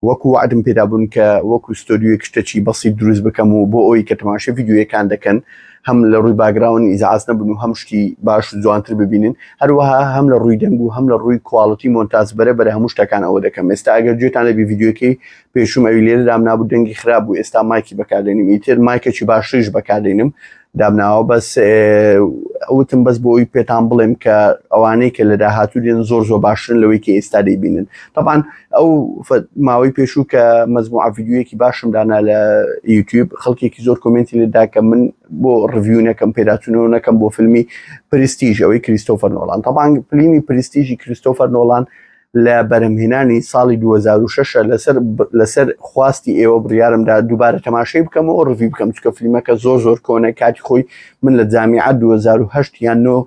وەکو وەعدم پێدابوون کە وەکو ستۆدیۆیەک شتەکی بەسیت دروست بکەم و بۆ ئەوی کە تەماشای ڤیدیۆیەکان دەکەن هەم لە ڕووی background ئیزعاج نەبن و هەم شتی باش و جوانتر ببینن، هەروەها هەم لە ڕووی دەنگ و هەم لە ڕووی quality مۆنتاج بەرە بەرە هەموو شتەکان ئەوە دەکەم. ئێستا ئەگەر گوێتان لێبی ڤیدیۆکەی پێشووم ئەوی لێرە دامنابوو دەنگی خراپ بوو، ئێستا مایکی بەکاردێنم، ئیتر مایکێکی باشتریش بەکاردێنم دامناوە. بەس وتم بەس بۆ ئەوی پێتان بڵێم کە ئەوانەی کە لە داهاتوو دێن زۆر زۆر باشترن لەوەی کە ئێستا دەیبینن. تەبعەن ئەو ماوەی پێشوو کە مەجموعە ڤیدیۆیەکی باشم دانا لە یوتیوب، خەڵکێکی زۆر comment ی لێدا کە من بۆ review نەکەم، پێداچوونەوە نەکەم بۆ فیلمی پرستیژ ئەوەی کریستۆفەر نۆڵان. تەبعەن فیلمی پرستیژی کریستۆفەر نۆڵان لە بەرهەمهێنانی ساڵی 2006 لەسەر لەسەر خواستی ئێوە بڕیارمدا دووبارە تەماشای بکەمەوە review بکەم، چونکە فیلمەکە زۆر زۆر کۆنە. کاتی خۆی من لە جامیعە 2008 یان 9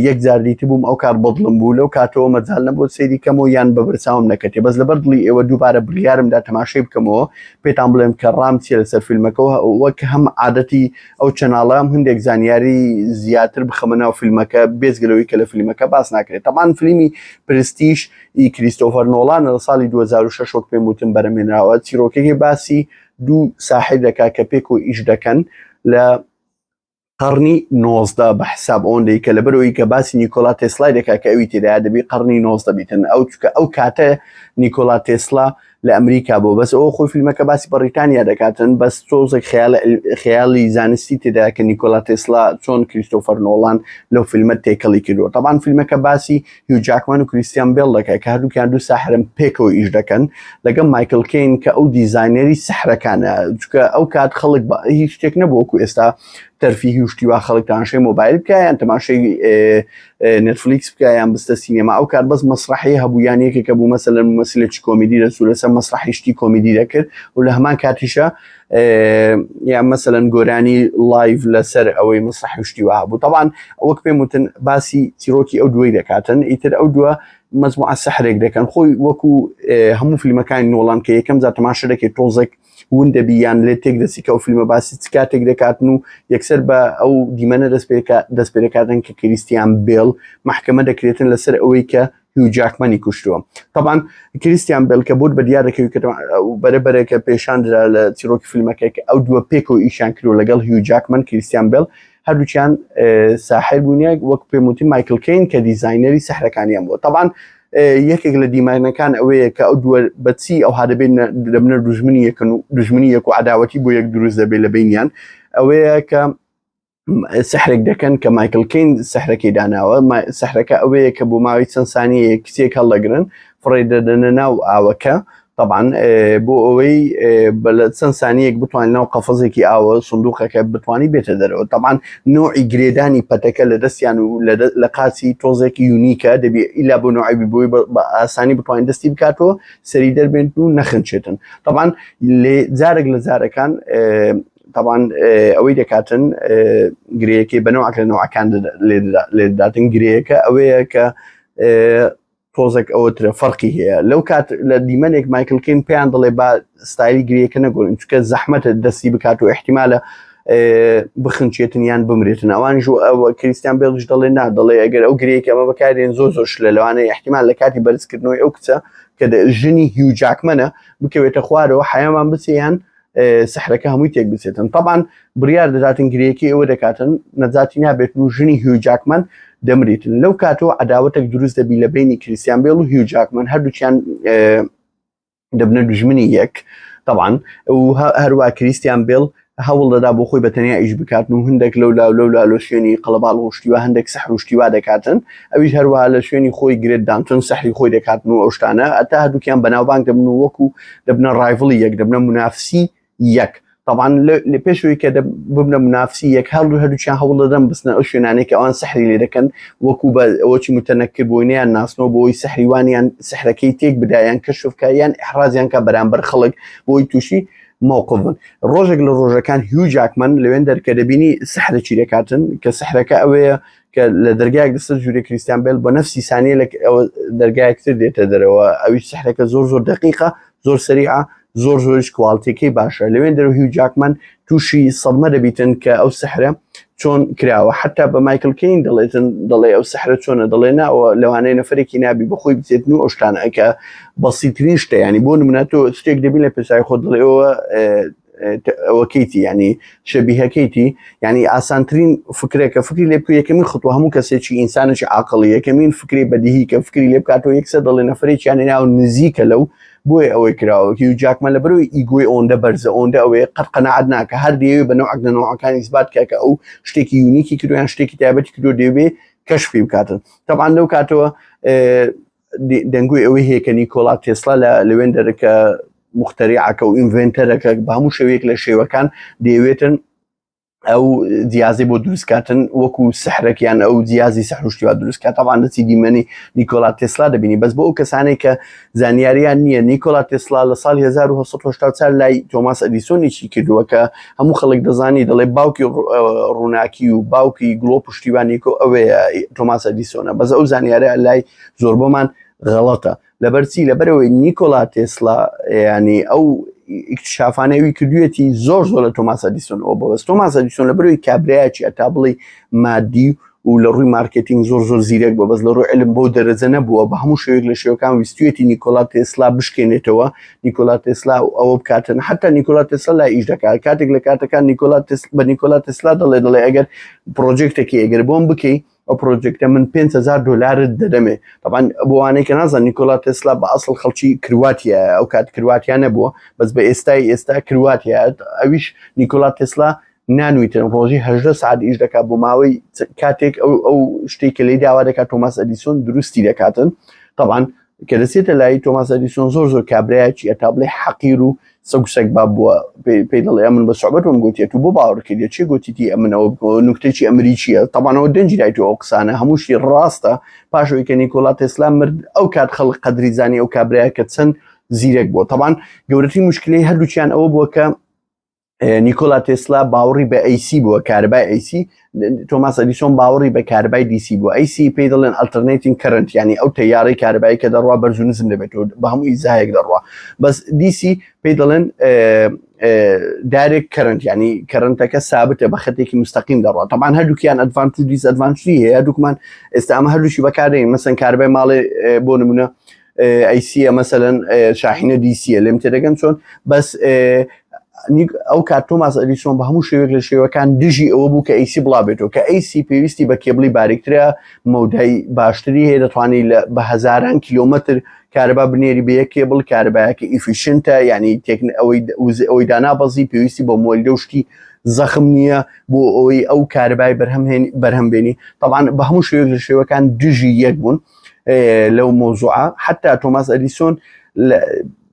یەک جار دیتبووم، ئەو کات بەدڵم بوو، لەو کاتەوە مەجال نەبوو سەیری کەمەوە یان بە بەرچاوم نەکەتێ. بەس لەبەر دڵی ئێوە دووبارە بڕیارمدا تەماشای بکەمەوە، پێتان بڵێم کە ڕام چیە لەسەر فیلمەکەەوە، وەک هەم عادەتی ئەو channel ە هەندێک زانیاری زیاتر بخەمە ناو فیلمەکە بێجگە لەوەی کە لە فیلمەکە باس ناکرێت. تەبعەن فیلمی پرستیش ئی کریستۆفەر نۆڵان لە ساڵی 2006 وەک پێم وتم بەرەمێنراوە. چیرۆکەکەی باسی دوو ساحر دەکات کە پێکەوە ئیش دەکەن لە قەڕنی 19 بە حساب ئەوەندەی کە لەبەرەوەی کە باسی نیکۆلا تێسلای دەکات کە ئەوی تێدایە دەبی قەڕنی 19 بیتن ئەو، چکە ئەو کاتە نیکۆلا تێسلا لە ئەمریکا بۆ. بەس ئەوە خۆی فیلمەکە باسی بەڕیتانیا دەکاتن، بەس تۆزێک خەیاڵی زانستی تێدا کە نیکۆلا تێسلا چۆن کریستۆفەر نۆڵان لەو فیلمە تێکەڵی کردووە. تەبعەن فیلمەکە باسی هیو جاکمان و کریستیان بێڵ دەکات کە هەردووکیان دوو ساحرن پێکەوە ئیش دەکەن لەگەڵ مایکل کین کە ئەو designer ی سەحرەکانە، چونکە ئەو کات خەڵک هیچ شتێک نەبوو وەکو ئێستا تەرفیهی و شتی وا، خەڵک تەماشای مۆبایل بکە یان تەماشای نێتفلیکس بکە یان بستە سینەما. ئەو کات بەس مەسرحی هەبوو یان یەکێکە بوو مەسەلەن ممەسلێکی کۆمیدی دەچوو لەسەر مەسرحی شتی کۆمیدی دەکرد و لە هەمان کاتیشە یان مەسەلەن گۆرانی live لەسەر ئەوەی مەسرحی شتی وا هەبوو. تەبعەن وەک پێم وتن باسی چیرۆکی ئەو دووەی دەکاتن. ئیتر ئەو دووە مەجموعە سەحرێک دەکەن. خۆی وەکو هەموو فیلمەکانی نۆڵان کە یەکەم جار تەماشا دەکەیت تۆزێک ون دەبی یان لێ تێک دەچی کە ئەو فیلمە باسی چ کاتێک دەکاتن و یەکسەر بە ئەو دیمەنە دەست پێ دەکاتن کە کریستیان بێڵ محکمە دەکرێتن لەسەر ئەوەی کە هیو جاکمانی کوشتووە. تەبعەن کریستیان بێل کە بۆت بە دیار دەکەوی کە بەرە بەرە کە پێشان درا لە چیرۆکی فیلمەکە کە ئەو دووە پێکەوە ئیشیان کردووە لەگەڵ هیو جاکمن کریستیان بێل هەردووکیان ساحر بوونە، وەک پێم وتی مایکل کین کە designer ی سەحرەکانیان بووە. تەبعەن یەکێک لە دیمانەکان ئەوەیە کە ئەو دووە بەچی ئەوها دەبێت دەبنە دوژمنی یەکن و دوژمنی یەک و عداوەتی بۆ یەک دروست دەبێت لە بینیان، ئەوەیە کە سحرێک دەکەن کە مایکل کین سحرەکەی داناوە. سحرەکە ئەوەیە کە بۆ ماوەی چەند سانیەیە کچێک هەڵدەگرن فڕێ دەدەنە ناو ئاوەکە، طبعا بۆ ئەوەی لە چەند سانیەک بتوانین ناو قەفەزێکی ئاوە سندوقەکە بتوانی بێتە دەرەوە. طبعا نوعی گرێدانی پەتەکە لە دەستیان و لە قاچی تۆزێکی unique ە، دەبی ئیلا بۆ نوعی بۆی بە ئاسانی بتوانین دەستی بکاتەوە سەری دەربێنن و نەخنچێتن. طبعا لێ جارێک لە جارەکان طبعا ئەوەی دەکاتن گرەیەکەی بە نەوعک لە نەوعەکان لێداتن. گرەیەکە ئەوەیە کە تۆزێک ئەوەترە فەرقی هەیە. لەو کات لە دیمەنێک مایکل کین پێیان دەڵێ با ستایلی گرەیەکە نەگۆڕین چونکە زەحمەتە دەستی بکات و احتیمالە بخنچێتن یان بمرێتن. ئەوانیش ئەوە کریستیان بێڵش دەڵێ نا، دەڵێ ئەگەر ئەو گرەیەکە ئەمە بەکارێن زۆر زۆر شلە، لەوانەیە احتیمال لە کاتی بەرزکردنەوەی ئەو کچە کە ژنی هیو جاکمەنە بکەوێتە خوارەوە حیامان بچێ یان سحرەکە هەمووی تێک بچێتن. طبعا بڕیار دەداتن گرەیەکی ئەوە دەکاتن، نەجاتی نابێتن و ژنی هیو جاکمەن دەمریتن. لەو کاتەوە عداوەتێک دروست دەبی لە بینی کریستیان بێڵ و هیو جاکمەن، هەردووکیان دەبنە دوژمنی یەک. طبعا و هەروە کریستیان بێڵ هەوڵ دەدا بۆ خۆی بە تەنیا ئیش بکاتن و هەندێک لەو لا لەو لا لە شوێنی قەڵەباڵ و شتیوا هەندێک سەحر و شتیوا دەکاتن، ئەویش هەروەها لە شوێنی خۆی گرێت دانتۆن سەحری خۆی دەکاتن و ئەو شتانە ئەتا هەردووکیان بەناوبانگ دەبن و وەکو دەبنە rival ی یەک، دەبنە منافسی یەک. طبعا لە پێشەوەی کە ببنە منافسی یەک هەڵ هەردووکیان هەوڵ دەدەن بچنە ئەو شوێنانەی کە ئەوان سەحری لێ دەکەن وەکو بە ئەوەی متەنەکر بۆی نیان ناسنەوە بۆی سەحریوانیان سەحرەکەی تێک بدایان کەشف کە یان ئەحرازیان کە بەرامبەر خەڵک بۆی تووشی موقف بن. ڕۆژێک لە ڕۆژەکان هیو جاکمەن لەوێن دەرکە دەبینی سەحرەکی دەکاتن کە سەحرەکە ئەوەیە کە لە دەرگایەک لەسەر ژوورێ کریستیان بێل بە نەفسی سانیە لە دەرگایەک تر دێتە دەرەوە. ئەویش سەحرەکە زۆر زۆر دقیقە، زۆر سەریعە، زۆر زۆریش quality ەکەی باشە. لەوێن دەرەوە هیو جاکمەن تووشی سەدمە دەبیتن کە ئەو سەحرە چۆن کراوە حتا بە مایکل کین دەڵێتن دەڵێ ئەو سەحرە چۆنە دەڵێ ناوە لەوانەیە نەفرێکی نابی بەخۆی بچێتن و ئەو شتانە کە بەسیترین شتە ینی بۆ نمونە تۆ شتێک دەبین لە پێسای خۆت دەڵێەوە ئەوەکەیتی ینی شەبیهەکەیتی ینی ئاسانترین فکرێکە فکری لێ بکە یەکەمین خطوە هەموو کەسێکی ئینسانێکی عاقڵی یەکەمین فکری بەدیهی کە فکری لێ بکاتەوە یەکسەر دەڵێ نەفرێکیان ناو نزیکە لەو بۆیە ئەوەی کراوە هیو جاکمان لە بەرەوەی ego ی ئەوەندە بەرزە ئەوەندە ئەوەیە قەت قەناعەت ناکە هەر دەیەوێ بە نەوعەک لە نەوعەکان ئیسبات کە کە ئەو شتێکی unique ی کردو یان شتێکی تایبەتی کردو دەیەوێ کەشفی بکاتن تەبعەن لەو کاتەوە دەنگۆی ئەوەی هەیە کە نیکۆلا تێسلا لە لەوێن دەرەکە مختەریعەکە و inventor ەکە بە هەموو شێوەیەک لە شێوەکان دەیەوێتن ئەو جیازی بۆ دروستکاتن وەکو سحرەکیان ئەو جیازی سەحروشتیوا دروستکات تاوان دەچی دیمەنی نیکۆلا تێسلا دەبینی بەس بۆ ئەو کەسانێک کە زانیاریان نییە نیکۆلا تێسلا لە ساڵی 1970 لای تۆماس ئەدیسۆنیشی کردووە کە هەموو خەڵک دەزانی دەڵێ باوکی ڕووناکی و باوکی گڵۆپ پشتیوانیکۆ ئەوەیە تۆماس ئەدیسۆنە بەس ئەو زانیارە لای زۆربەمان غەڵەتە لەبەر چی لەبەرەوەی نیکۆلا تێسلا ینی ئەو اکتشافانە ئەوی کردوێتی زۆر زۆر لە تۆماس ئەدیسۆن ئەو بەس تۆماس ئەدیسۆن لە بەرەوەی کابراایکی ئەتا بڵێ مادی و لە ڕووی مارکتینگ زۆر زۆر زیرەک بە بەس لە ڕووی علم بۆ دەرەجە نەبووە بە هەموو شێوەیەک لە شێوەکان ویستویەتی نیکۆلا تێسلا بشکێنێتەوە نیکۆلا تێسلا و ئەوە بکاتن حتا نیکۆلا تێسلا لا ئیش دەکات کاتێک لە کاتەکان نیکۆلا بە نیکۆلا تێسلا دەڵێ دەڵێ ئەگەر project ێکی ئەگەر بۆم بکەی ئەو project ە من 5هزار دلارت دەدەمێ طبعا بۆ وانەی کە نازان نیکۆلا تێسلا بە ئەسڵ خەڵکی کرواتیا ئەو کات کرواتیا نەبووە بەس بە ئێستای ئێستا کرواتیا ئەویش نیکۆلا تێسلا نانویتن ڕۆژی هەژدە سعات ئیش دەکات بۆ ماوەی کاتێک ئەو ئەو شتێک کە لی داوا دەکات تۆماس ئەدیسۆن دروستی دەکاتن طبعا کە دەچێتە لای تۆماس ئەدیسۆن زۆر زۆر کابرایەکی ئەتابلێ حەقیر و سەگ و سەگباب بووە پێی دەڵێ ئەمن بە سوعبەتم گوتیە تو بۆ باوەڕ کردیە چێ گوتیتی ئەمنەوە نوکتێکی ئەمریکیە تەبانەوە دەنجی دایت ئەو قسانە هەمووشی ڕاستە پاشەوەی کە نیکۆلا تێسلا مرد ئەو کات خەڵک قەدری زانی ئەو کابرایە کە چەند زیرەک بووە تەبان گەورەترین مشکلەی هەردووکیان ئەوە بووە کە نیکۆلا تێسلا باوەڕی بە AC بووە کارەبای AC تۆماس ئەدیسۆن باوەڕی بە کارەبای DC بووە AC پێی دەڵێن alternating current ینی ئەو تەیارەی کارەبایی کە دەڕوا بەرز و نزم دەبێتەوە بە هەموو ئیزایەک دەڕوا بەس DC پێی دەڵێن direct current ینی current ەکە سابتە بە خەتێکی مستەقیم دەڕوا تەبان هەردووکیان advantage و disadvantage ی هەیە هەردووکمان ئێستا ئەمە هەردووشی بەکاردێن مەسەن کارەبای ماڵێ بۆ نمونە AC یە مەسەلەن شاحینە DC یە لێم تێدەگەن چۆن بەس ئەو کات تۆماس ئەدیسۆن بە هەموو شێوەیەک لە شێوەکان دژی ئەوە بوو کە AC بڵاو بێتەوە کە AC پێویستی بە کێبڵی باریکترە مەودای باشتری هەیە دەتوانانی لە بە هەزاران کیلۆمەتر کارەبا بنێری بە یەک کێبڵ کارەبایەکە efficient ە یعنی تێکن ئەوەی ئەوەی دانابەزی پێویستی بە مۆلیدە و شتی زەخم نییە بۆ ئەوەی ئەو کارەبای بەرهەم بەرهەم بێنی طبعا بە هەموو شێوەیەک لە شێوەکان دژی یەک بوون لەو مۆزوعە حتا تۆماس ئەدیسۆن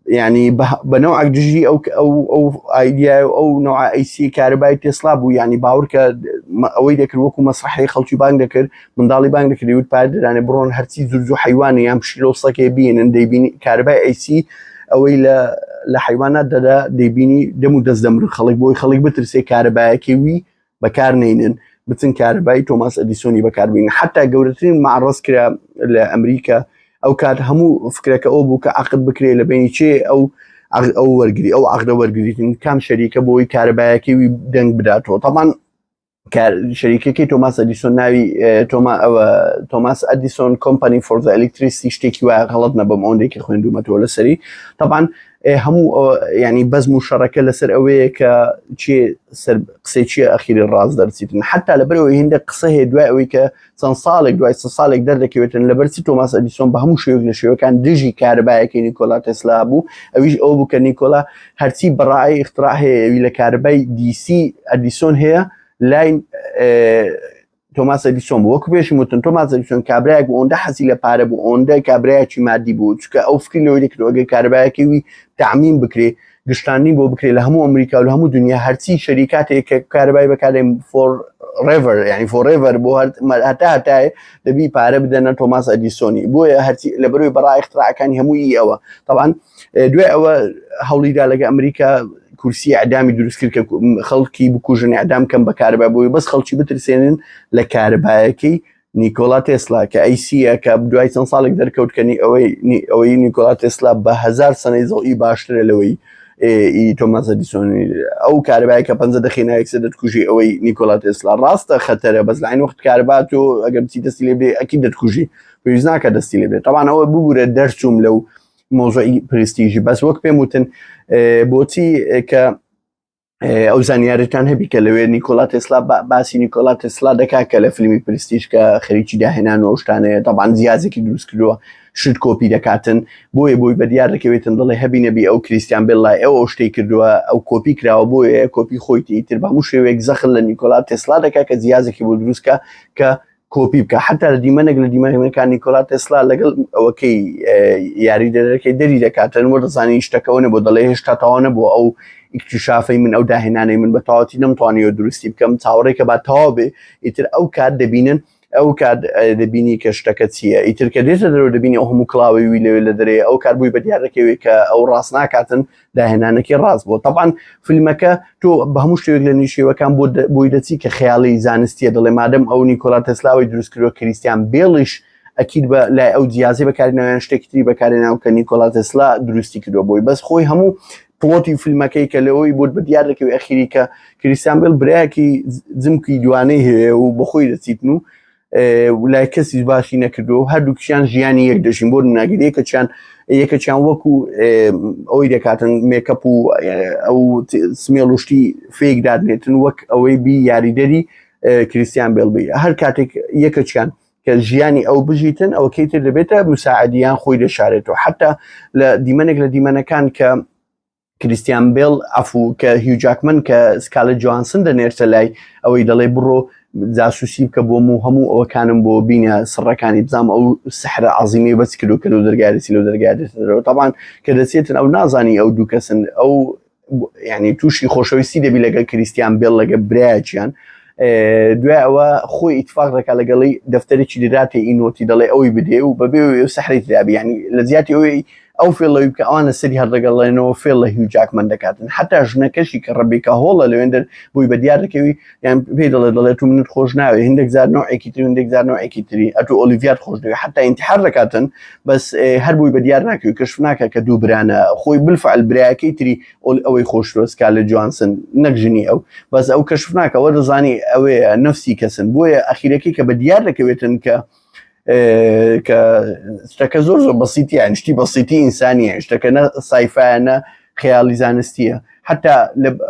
ینی بە نەوعک دژی ئەو ئەو ئەو idea ی و ئەو نوع AC کارەبای تێسلا بوو ینی باوەڕکە ئەوەی دەکرد وەکو مەسرحی خەڵکی بانگ دەکرد منداڵی بانگ دەکرد وت پار دەرانێ بڕۆن هەرچی زورج و حیوانی یان پشیلە و سەکێ بینن دەیبینی کارەبای AC ئەوەی لە لە حیوانات دەدا دەیبینی دەم و دەست دەمرن خەڵک بۆی خەڵک بترسێ کارەبایەکی وی بەکار نینن بچن کارەبای تۆماس ئەدیسۆنی بەکاربین حتا گەورەترین معڕز کرا لە ئەمریکا ئەو کات هەموو فکرەکە ئەو بوو کە عقد بکرێ لە بینی چێ ئەو ئەو وەرگری ئەو عقدە وەرگریتن کام شەریکە بۆی کارەبایەکەی وی دەنگ بداتەوە تەمان شەریکەکەی تۆماس ئەدیسۆن ناوی تۆما ئەوە تۆماس ئەدیسۆن company for the electricity شتێکی وایە غەڵت نەبم ئەوەندێکی خوێندومەتەوە لەسەری طبعا هەموو ینی بەزم و شەڕەکە لەسەر ئەوەیە کە چێ سەر قسەی چیە ئەخیری ڕاست دەرچیتن حتا لەبەرەوەی هندە قسە هەیە دوای ئەوەی کە چەند ساڵێک دوای سە ساڵێک دەردەکەوێتن لەبەرچی تۆماس ئەدیسۆن بە هەموو شێوەیەک لە شێوەکان دژی کارەبایەکەی نیکۆلا تێسلا بوو ئەویش ئەو بوو کە نیکۆلا هەرچی بەڕای اختراع هەیە ئەوی لە کارەبای DC ئەدیسۆن هەیە لای تۆماس ئەدیسۆن بوو وەکو پێشم وتن تۆماس ئەدیسۆن کابرایەک بوو ئەوەندە حەزی لە پارە بوو ئەوەندە کابرایەکی مادی بوو چونکە ئەو فکری لەوەی دەکرد ئەگەر کارەبایەکی وی تەعمیم بکرێ گشتاندنی بۆ بکرێ لە هەموو ئەمریکا و لە هەموو دنیا هەرچی شەریکاتێک کە کارەبای بەکارێن forever یعنی forever بۆ هەتا هەتایە دەبی پارە بدەنە تۆماس ئەدیسۆنی بۆیە هەرچی لە بەروی بەڕا اختراعەکانی هەمووی ئەوە طبعا دوای ئەوە هەوڵیدا لەگە ئەمریکا کورسی ئەدامی دروست کرد کە خەڵکی بکوژن ئەدام کەم بە کارەبا بۆی بەس خەڵکی بترسێنن لە کارەبایەکەی نیکۆلا تێسلا کە AC یە کە دوای چەند ساڵێک دەرکەوت کە ئەوەی ئەوەی نیکۆلا تێسلا بە هزار سنەی زەوی باشترە لەوەی. ئی تۆماس ئەدیسۆن ئەو کارەبای کە پەنجە دەخی ناوێکسە دەتکوژی ئەوەی نیکۆلا تێسلا ڕاستە خەتەرە بەس لە عین وەخت کارەبا تۆ ئەگەر بچی دەستی لێ بێ ئەکی دەتکوژی پێویست ناکە دەستی لێ بێت تەوان ئەوە ببوورە دەرچووم لەو مۆزۆی پرستیژی بەس وەک پێم وتن بۆچی کە ئەو زانیارتان هەبی کە لەوێ نیکۆلا تێسلا باسی نیکۆلا تێسلا دەکا کە لە فیلمی پرستیش کە خەریکی داهێنان و ئەو شتانەیە تەبان زیازێکی دروست کردووە شت کۆپی دەکاتن بۆیە بۆی بە دیار دەکەوێتن دەڵێ هەبی نەبی ئەو کریستیان بێل لای ئەو ئەو شتەی کردووە ئەو کۆپی کراوە بۆیە کۆپی خۆیتی ئیتر بە هەموو شێوەیەک زەخت لە نیکۆلا تێسلا دەکا کە جیازێکی بۆ دروست کە کە کۆپی بکە حتا لە دیمەنێک لە دیمەنەکان نیکۆلا تێسلا لەگەڵ ئەوەکەی یاری دەرەکەی دەری دەکاتن وە دەزانی شتەکەەوە نەبوو دەڵێ هێشتا تەواو نەبوو ئەو اکتشافەی من ئەو داهێنانەی من بە تەواوەتی نەمتوانیوە دروستی بکەم چاوەڕێکە با تەواو بێ ئیتر ئەو کات دەبینن ئەو کات دەبینی کە شتەکە چییە ئیتر کە دێتە دەرەوە دەبینی ئەو هەموو کڵاوەی وی لەوێ لە دەرێ ئەو کار بووی بە دیار دەکەوێت کە ئەو ڕاست ناکاتن داهێنانەکەی ڕاست بوو طبعا فیلمەکە تۆ بە هەموو شتێک لە نیشێوەکان بۆ بۆی دەچی کە خەیاڵی زانستیە دەڵێ مادەم ئەو نیکۆلا تەسلاوی دروست کردووە کریستیان بێڵیش ئەکید بە لای ئەو جیازی بەکارینەوەیان شتێکی تری بەکارێناو کە نیکۆلا تەسلا دروستی کردووە بۆی بەس خۆی هەموو plot ی فیلمەکەی کە لەوەی بۆت بە دیار دەکەوی ئەخیری کە کریستیان بێڵ برایەکی جمکی دوانەی هەیە و بەخۆی دەچیتن و لای کەسی باشی نەکردو هەردووکیان ژیانی یەک دەژین بۆ ناگەر یەکەچیان یەکەچیان وەکو ئەوەی دەکاتن مێکەپ و ئەو سمێڵ و شتی fake دادنێتن وەک ئەوەی بی یاریدەری کریستیان بێڵبی هەر کاتێک یەکەچیان کە ژیانی ئەو بژیتن ئەوکەی تر دەبێتە مساعدیان خۆی دەشارێتەوە حتا لە دیمەنێک لە دیمەنەکان کە کریستیان بێڵ عفو کە هیو جاکمن کە سکالە جوانسن دەنێرتە لای ئەوەی دەڵێ بڕۆ جاسوسی بکە بۆم و هەموو ئەوەکانم بۆ بینە سڕەکانی بزانام ئەو سحرە عظیمی بەس کردو کە لەو دەرگارسی لەو دەرگا دێتەوە کە دەچێتن ئەو نازانی ئەو دوو کەسن ئەو یعنی تووشی خۆشەویستی دەبی لەگەڵ کریستیان بێڵ لەگە برایەکیان دوای ئەوە خۆی ئیتفاق دەکات لەگەڵی دەفتەرێکی دەداتێ ئی note ی دەڵێ ئەوی بدێ و بەبێ سەحری ترابی ینی لە زیاتی ئەوەی ئەو فێڵەوی بکە ئەوان لەسەری هەر دەگەڵێنەوە فێڵ لە هیو جاکمەن دەکاتن حتا ژنەکەشی کە ڕەبێکە هۆڵە لەوێندەر بووی بە دیار دەکەوی یان پێی دەڵێ دەڵێت تو منت خۆش ناوێ هندێک زار نوعێکی تری هندێک زار نوعێکی تری ئەتو ئۆلیڤیات خۆش دەوێ حتا ئینتحار دەکاتن بەس هەر بووی بە دیار ناکەوی کەشف ناکە کە دوو برانە خۆی بالفعل برایەکەی تری ئەوەی خۆشوە سکالێت جوانسن نەک ژنی ئەو بەس ئەو کەشف ناکەوە دەزانی ئەوەیە نفسی کەسن بۆیە ئەخیرەکەی کە بە دیار دەکەوێتن کە کە شتەکە زۆر زۆر بەسیتی یان شتی بەسیتی ئینسانیە شتەکە نە sci-fi ە نە خەیاڵی زانستیە حتا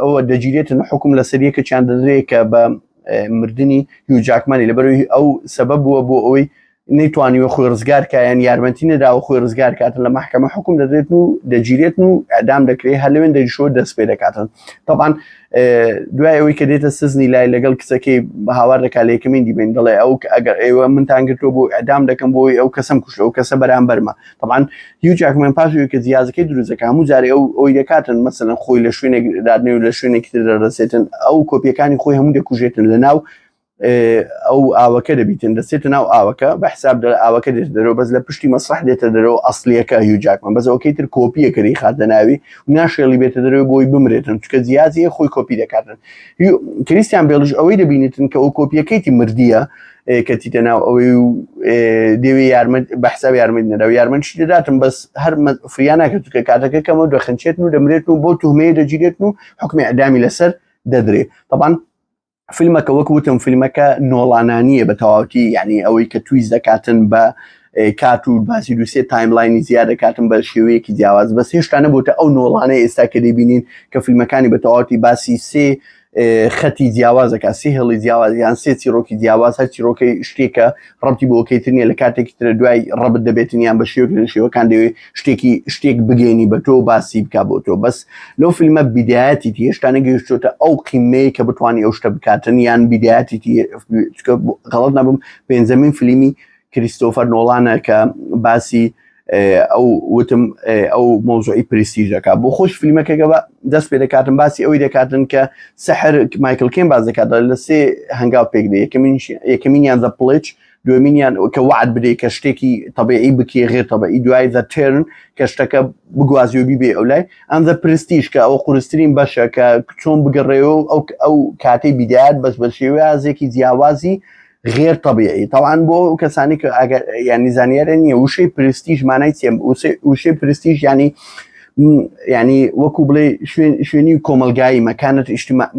ئەوە دەگیرێتن حکوم لەسەر یەکێکیان دەدرێت کە بە مردنی هیو جاکمانی لەبەرەوەی ئەو سەبەب بووە بۆ ئەوەی نەیتوانیوە خۆی ڕزگار کا یان یارمەتی نەداوە خۆی ڕزگار کاتن لە محکمە حکوم دەدرێت و دەگیرێتن و ئەدام دەکرێت هەر لەوێن دەریشەوە دەست پێ دەکاتن طبعا دوای ئەوەی کە دێتە سزنی لای لەگەڵ کچەکەی هاوار دەکات لە یەکەمین دیمەن دەڵێ ئەو ئەگەر ئێوە منتان گرتووە بۆ ئەدام دەکەم بۆی ئەو کەسم کوشت ئەو کەسە بەرامبەرمە طبعا هیو جاکمەن پاش ئەوەی کە جیازەکەی دروست دەکات هەموو جارێ ئەو ئەوی دەکاتن مەسەلەن خۆی لە شوێنێک دادنێ و لە شوێنێکی تر دەرەسێتن ئەو کۆپیەکانی خۆی هەموو دەکوژێتن لە ناو ئەو ئاوەکە دەبیتن دەچێتە ناو ئاوەکە بە حساب دە ئاوەکە دێت دەرەوە بەس لە پشتی مەسرح دێتە دەرەوە ئەسلیەکە هیو جاکمان بەس ئەوکەی تر کۆپیەکە دەی خاتە ناوی و ناشێڵی بێتە دەرەوە بۆی بمرێتن چکە جیازیە خۆی کۆپی دەکاتن کریستیان بێڵش ئەوەی دەبینیتن کە ئەو کۆپیەکەیتی مردیە کە تیتە ناو ئەوەی و دەوێ یارمەت بە حساب یارمەت نەدا و یارمەتشی دەداتم بەس هەر فریا ناکرێت چونکە کاتەکە کەمە و دەخنچێتن و دەمرێتن و بۆ توهمەیە دەگیرێتن و حکمی ئەدامی لەسەر دەدرێ طبعا فیلمەکە وەک وتم فیلمەکە نۆڵانانیە بە تەواوەتی یعنی ئەوەی کە twist دەکاتن بە کات و باسی دوسێ timeline ی زیاد دەکاتن بە شێوەیەکی جیاواز بەس هێشتا نەبووتە ئەو نۆڵانەی ئێستا کە دەبینین کە فیلمەکانی بە تەواوەتی باسی سێ خەتی جیاوازەکە سێ هێڵی جیاواز یان سێ چیرۆکی جیاواز هەر چیرۆکەی شتێکە ڕەبتی بۆ کەی تر نیە لە کاتێکی ترە دوای ڕەبت دەبێتن یان بە شێوەک لە شێوەکان دەوێت شتێکی شتێک بگەێنی بە تۆ باسی بک بۆ تۆ بەس لەو فیلمە بیدایەتی هێشتا نەگەیشتۆتە ئەو قیمەیە کە بتوانانی ئەو شتە بکاتن یان بیدایەتی غەڵت نەبم پێنجەمین فیلمی کریستۆفەر نۆڵانە کە باسی ئەو وتم ئەو مۆزوعی پرستیژ دەکات بۆ خۆش فیلمەکە بە دەست پێ دەکاتن باسی ئەوی دەکاتن کە سەحر مایکل کێن باز دەکات لە سێ هەنگاو پێک دێ یەکەمینیان the pledge دومینیان کە وعد بدەیت کە شتێکی طبیعی بکی غێر طبیعی دوای the turn کە شتەکە بگوازی و بیبێ ئەو لای and the prestige کە ئەو قورسترین بەشە کە چۆن بگەڕێەوە ئەو ئەو کاتەی بیدایەت بەس بە شێوازێکی جیاوازی غێر طبیعی تاوان بۆ ئەو کەسانی کە ئەگەر ینی زانیارە نییە وشەی پرستیژ مانای چیە وشەی پرستیژ ینی ینی وەکو بڵێ شوێنی کۆمەلگایی مەکانت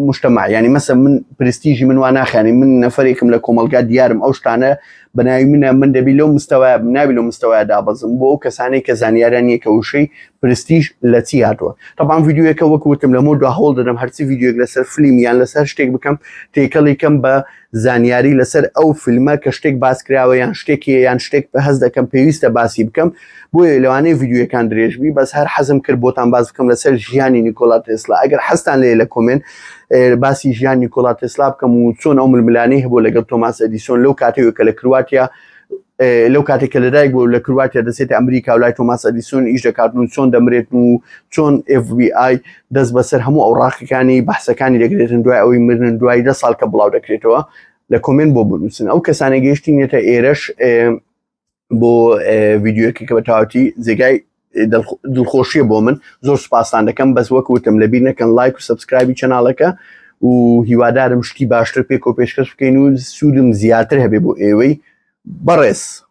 مشتمە ینی مەسە من پرستیژی من وا ناخیانی من نەفرێکم لە کۆمەلگا دیارم ئەو شتانە بەناوی منە من دەبی لەو مستەوە نابی لەو مستەوە دابەزم بۆ ئەو کەسانەی کە زانیاریان نییە کە وشەی پرستیژ لە چی هاتووە تەبان ڤیدیۆیەکە وەک وتم لەمە دو هەوڵ دەدەم هەرچی ڤیدیۆیەک لەسەر فلیم یان لەسەر شتێک بکەم تێکەڵی کەم بە زانیاری لەسەر ئەو فیلمە کە شتێک باس کراوە یان شتێکی یان شتێک هەست دەکەم پێویستە باسی بکەم بۆیە لەوانەیە ڤیدیۆیەکان درێژبی بەس هەر حەزم کرد بۆتان باس بکەم لەسەر ژیانی نیکۆلا تێسلا ئەگەر حەزتان لێ لە comment باسی ژیان نیکۆلا تێسلا بکەم و چۆن ئەو ململانەی هەبوو لەگەڵ تۆماس ئەدیسۆن لەو کاتەوە کە لە کرواتیا لەو کاتێک کە لەدایک بوو لە کرواتیا دەچێتە ئەمریکا و لای تۆماس ئەدیسۆن ئیش دەکات و چۆن دەمرێت و چۆن FBI دەست بەسەر هەموو ئەوراقەکانی بەحسەکانی دەگرێتن دوای ئەوەی مردن دوای دە ساڵ کە بڵاو دەکرێتەوە لە comment بۆ بنووسن ئەو کەسانە گەیشتینێتە ئێرەش بۆ ڤیدیۆیەکە کە بە تەواوەتی جێگای دڵخۆشیە بۆ من زۆر سوپاستان دەکەم بەس وەک وتم لەبیر نەکەن لایک و subscribe ی channel ەکە و هیوادارم شتی باشتر پێکەوە پێشکەش بکەین و سوودم زیاتر هەبێ بۆ ئێوەی بەڕێز.